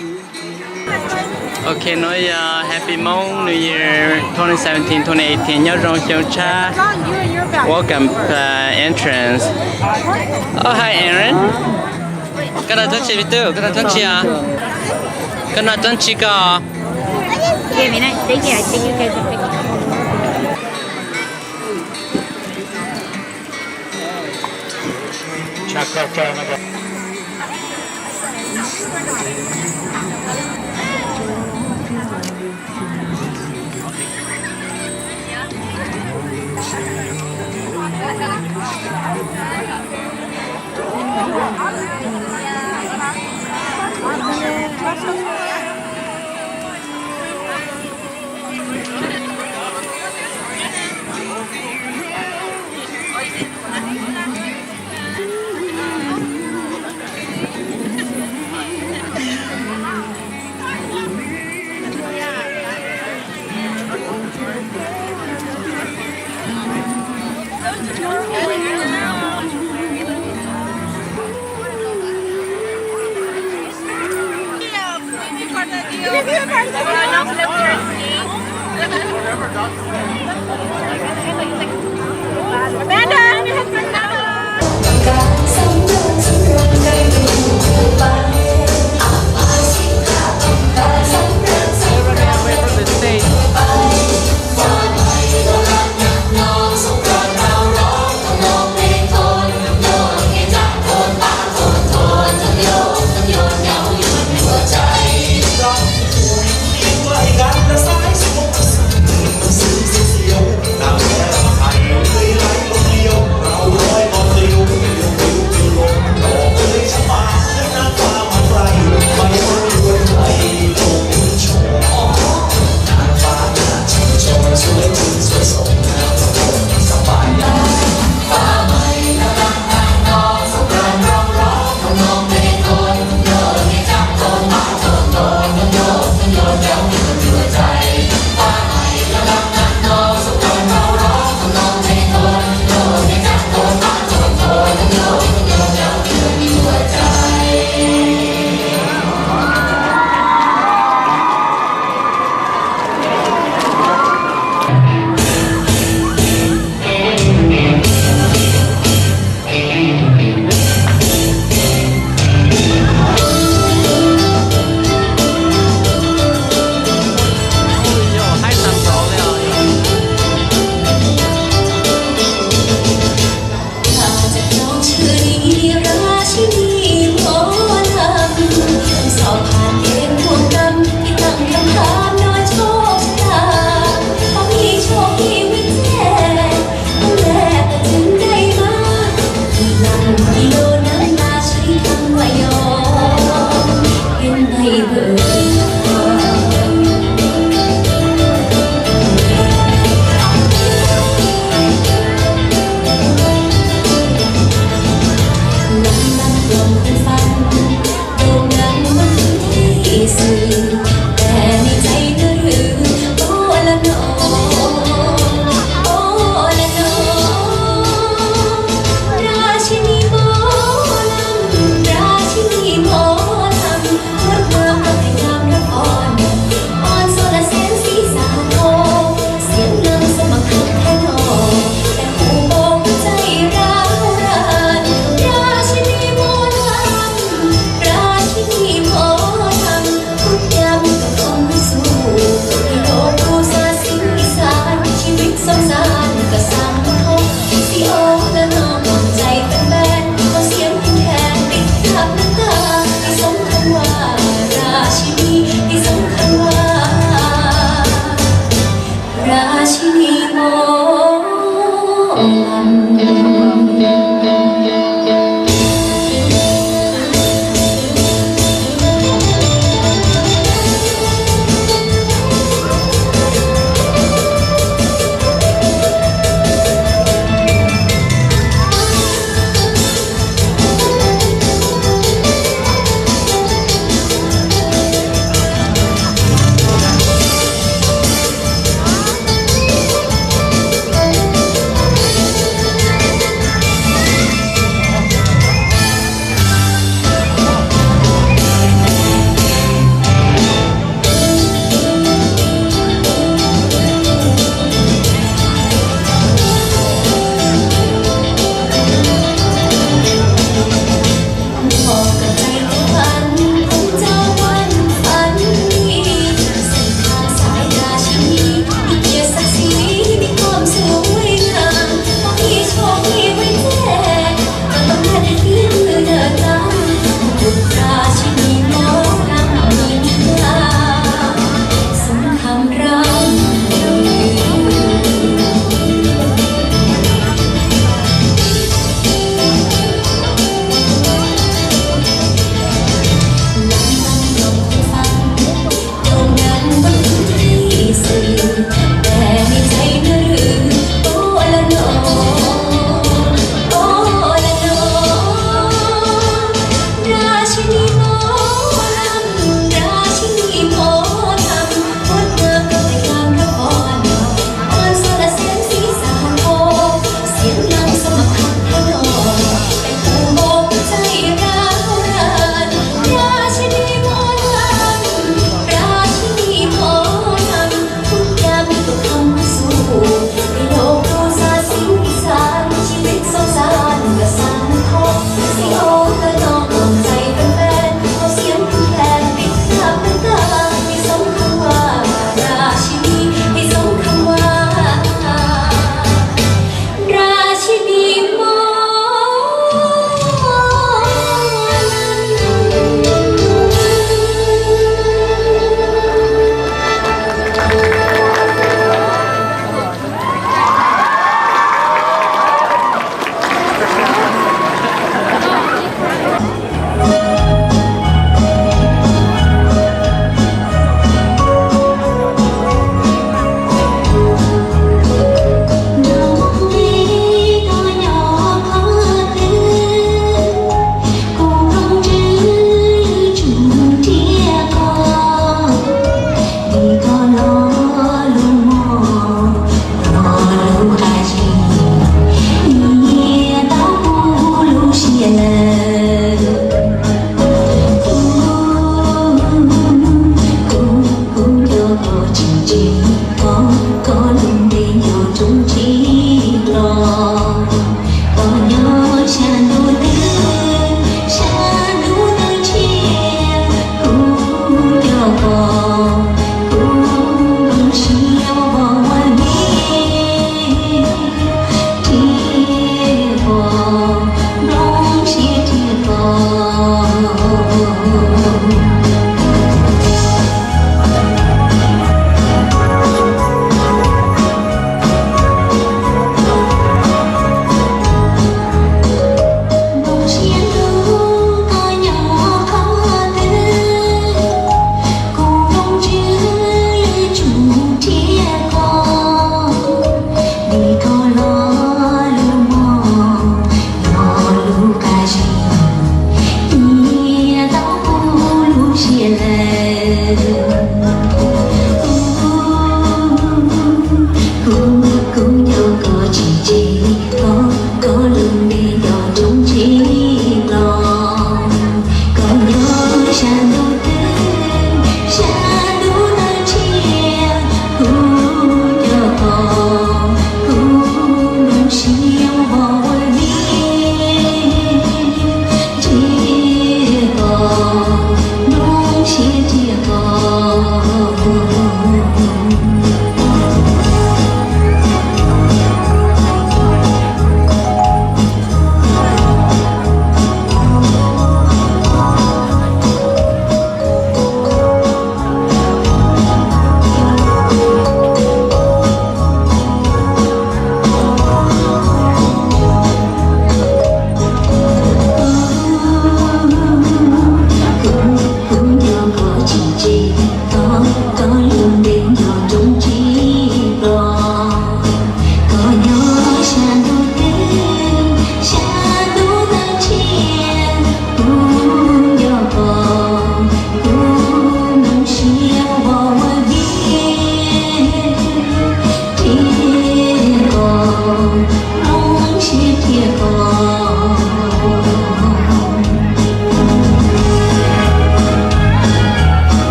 Ok, no yog Happy Hmong New Year twenty seventeen, twenty eighteen, nyob zoo xyoo tshab. Welcome, uh, entrance. Oh, hi, Aaron. Koj noj tub tsi, tub? Koj noj tub tsi os? Koj noj tub tsi koj?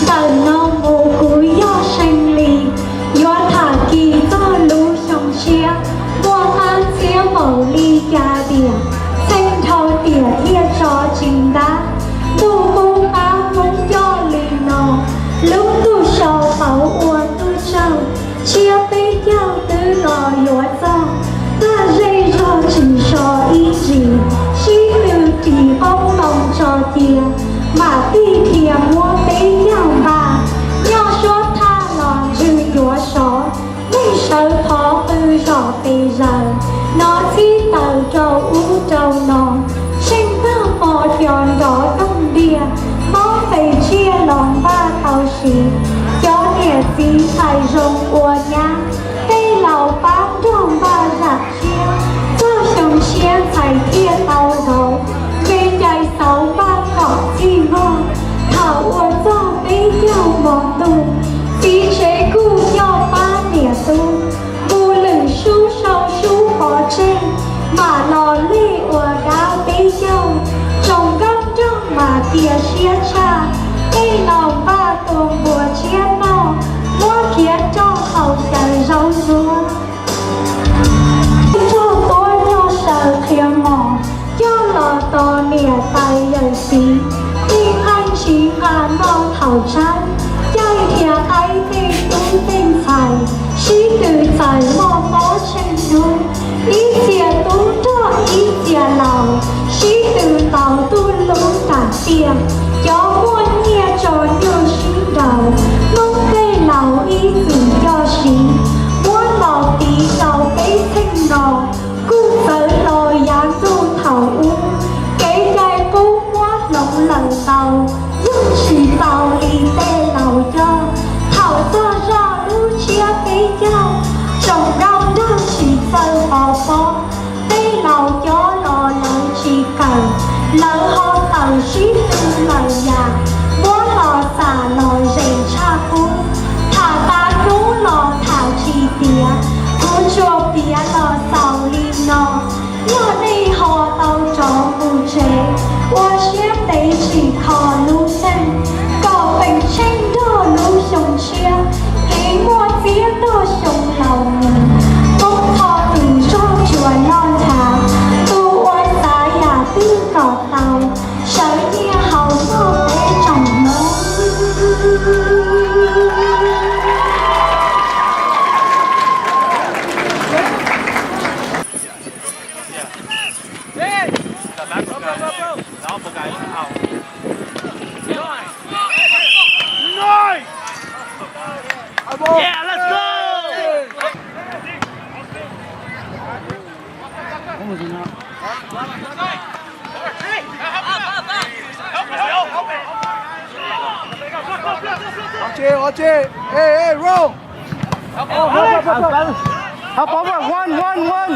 Ntawm no mus kuv yog See Lis, yuav tham kis txog lub xyoo tshiab, muaj qab txhiab npaum li cas tiam, txheej dhau tiam thiaj tso tsis ntab. Ntuj qub qab Hmoob coj li no, lub ntuj so pauv ua ntuj tsaug, tshiab peb caug twb los yuav txog, tag zej zog tsis so ib ntsis, sib tw ris qoob loo tso cia, mam tij dhia muab peb caug npaj, nyob suab thaj los ntswg yuav sov, neeg sawv qhov qw zom pes zaws, no txhib taws rau ub rau no, seej tag hmo cov nrov toog ntiag, mob pes tshiab los npaj tau siv, cov niam txiv ntxhais zoo ua nyab, tej laus pab nrog npaj zam siab, txog xyoo tshiab ntxhais thiaj tau vauv, npe cais xauv npaj kom txij vog, thaum ua txog peb caug hmo ntuj, txiv tsev kuj coj pab niam tub, mus lwm sub sau sub pov tseg, mam los lej ua dab peb caug, tsoom nkauj nraug mas cia siab tshaj, tej laus npaj tua npua tshiab noj, muab khiav rau haus xyaw zaub ntsuab. Nrog tuab nrog saw qhia mos, coj los tos niam tais yawm txiv, tij nqeeb siv nqa noj thaum tshaib, caij dhia qaib tej tub tej ntxhais, sib tw txais muaj mob tsheej hnub, ib txhia tub nrog ib txhia laus, sib tw ntaus ntuj lub nram tiaj, cov muaj nyiaj tso nyuj sib nraus, Hmoob tej laus ib txwm coj siv, muab los tiv rau peb txheej no, kuj txawv los yav ntuj thaum ub, kev cai qub muab hloov lawm ntau, yeej tsis tau li tej laus coj, thaum txog zaj lub tshiab peb caug, tsoom nkauj nraug tsis txawj pov pob, tej laus cov los lawv tsis kawm, lawv ho tawm sib tw lawm yam, muab los xam los zem tshaj qub, tham tas hnub los tham tsis tiav, kuv tsuas piav los xaus li no, yog nej ho tau rov mus tsev, ua siab ntev tsis kho lub neej, kom feem tsheej nrog lub xyoo tshiab, kev muaj txiab nrog xyoo laus mus, Hmoob qhov tus zog tsuas noj nrhav, tus ua xav yam twg kom tau, sawv nyiaj haus moj peb tsoom Hmoob. Ua tsi, ua tsi. Ê, ê, Ro. Help over, one, one, one.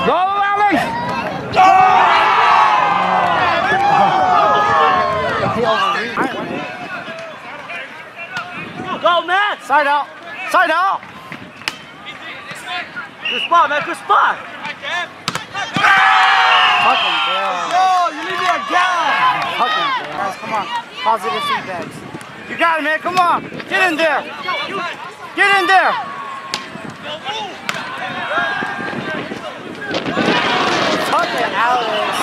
Go, Alex. Go, man. Side out. Side out. Good spot, man. Good spot. Fucking hell. Yo, you leave me a gap. Fucking hell. Guys, come on. Positive feedback. You got it, man. Come on. Get in there. Get in there. Fucking Alex.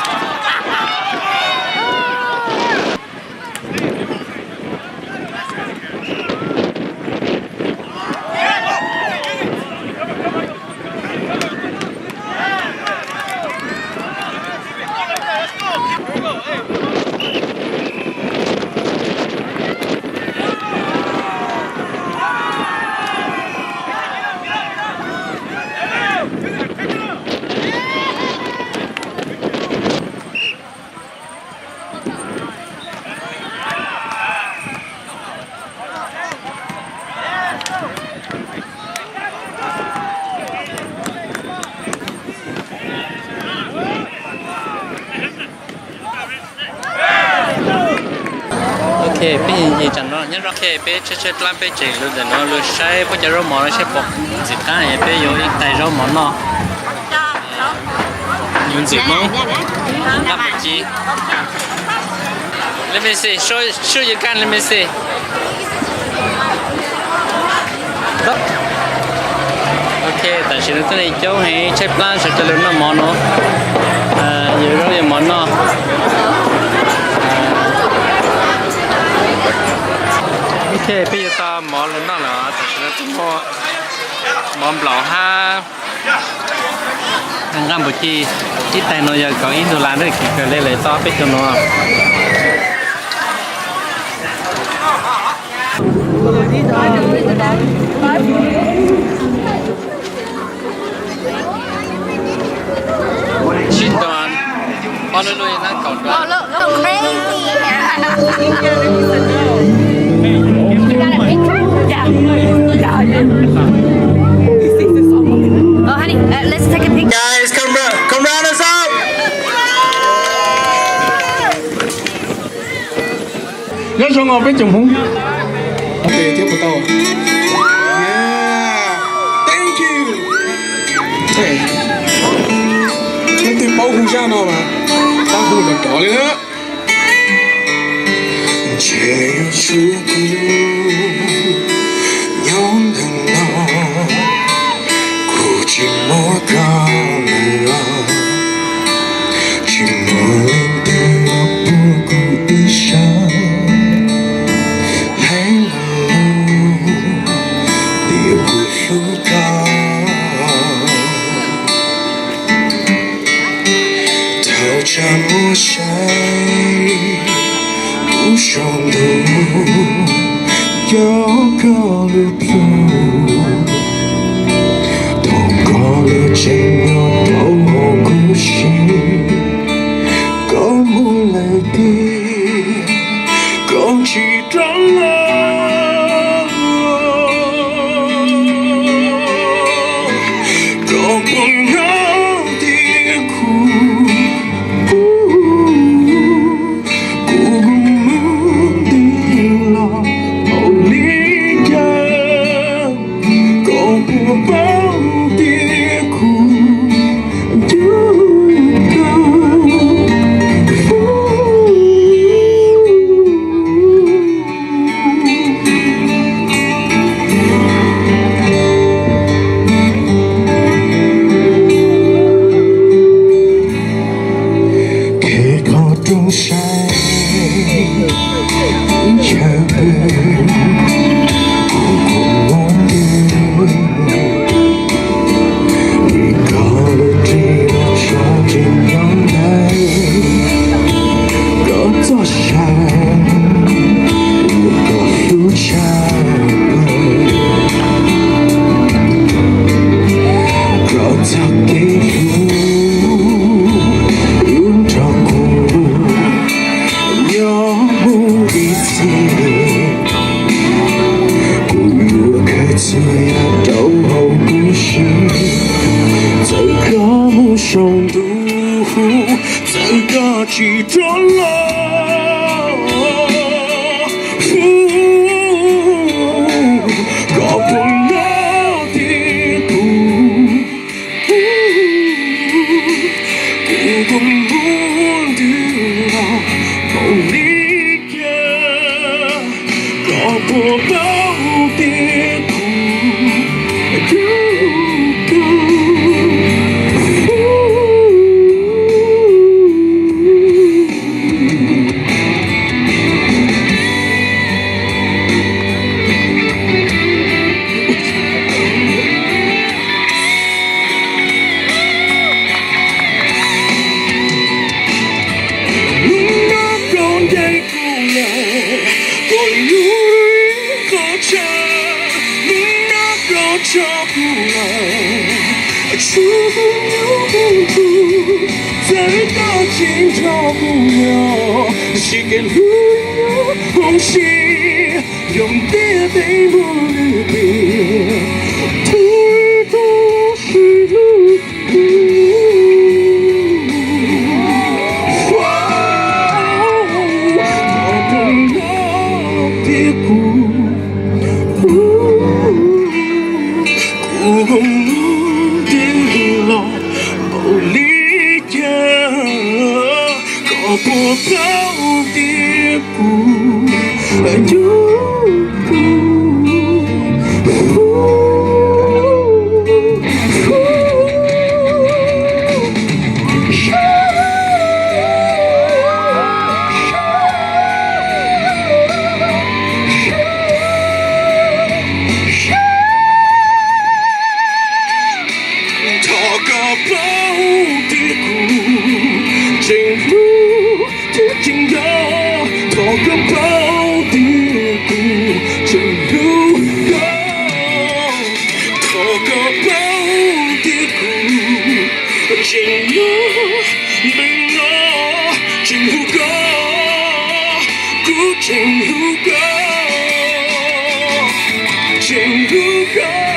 Ok, peb nyob zoo, ok, peb tshaib tshaib plab peb tseem lug ntawm no lug saib puab cov zaub mov no saib puas ntxim qab, peb yuav ib tais zaub mov noj. Yuav ntxim Hmoob. Nqaj puas ci. Let me see, show, show your gun, let me see. Ok, tam sim no tuab neeg coob heev, tshaib plab, sawv daws lug noj mov no. Yuav zaub yuav mov noj. Ok, peb yuav tau mov lug noj lawm, tam sim no tuaj muaj mov nplaum hab nqaj puas ci. Ib tais no yog kaum ib dollar, kheev kawg le lawv tau peb caug no. Sib tog, ob lub lub nab kaum dua. Oh, honey, uh, let's take a picture. Guys, come ra-, come round us up. Nyob zoo os peb tsoom Hmoob. Ok, thiab puas tau? Yeah. Thank you. Leej twg paub hu zaj no mas tab hu nrov nrov li na. Ntshe yuav tsum kuv nyob ntawm no, kuv tsis muaj koj lawm los, tsis muaj leej twg los puag kuv ib sab. Hais los lus tias kuv hlub koj. Thaum tsam muaj saib kuv saum ntuj, nco koj lub plhu. Thaum koj lub tsev nyob rau hauv kuv siab, koj mus lawm tiag, koj tsis rov los. Koj puas heev tiag kuv, kuv mus ntxiv los hauv li cas. Koj puas paub tias kuv nco koj. Kev qhov rooj saib chaw pw, kuv kuj muab twb. Vim koj lub ris los sov tseem nyob ntawd, koj txoj sai, koj hlub tshaj plaws, koj txoj kev hlub nrog kuv. rov los, koj puas nyob thiab kuv? Kuv kua muag ntws los npaum li cas, koj puas paub tias kuv hlub koj? Hnub no koj ncaim kuv lawm, koj li lub qhov tshaj. Hnub no koj tso kuv lawm, tshuav kuv nyob kuv, txawm koj tsis nrog kuv nyob, sim kev hlub nyob hauv siab, yog ntiaj teb muaj lwm tiam, thov txhob hlub kuv. Thov koj nyob thiab kuv, kuv kua muag ntws los npaum li cas, koj puas paub tias kuv hlub koj? Thov koj paub tias kuv tseem hlub thiab tseem nco, thov koj paub tias kuv tseem hlub koj. Thov koj paub tias kuv tseem nyob, tseem hlub koj, kuv tseem hlub koj, tseem hlub koj.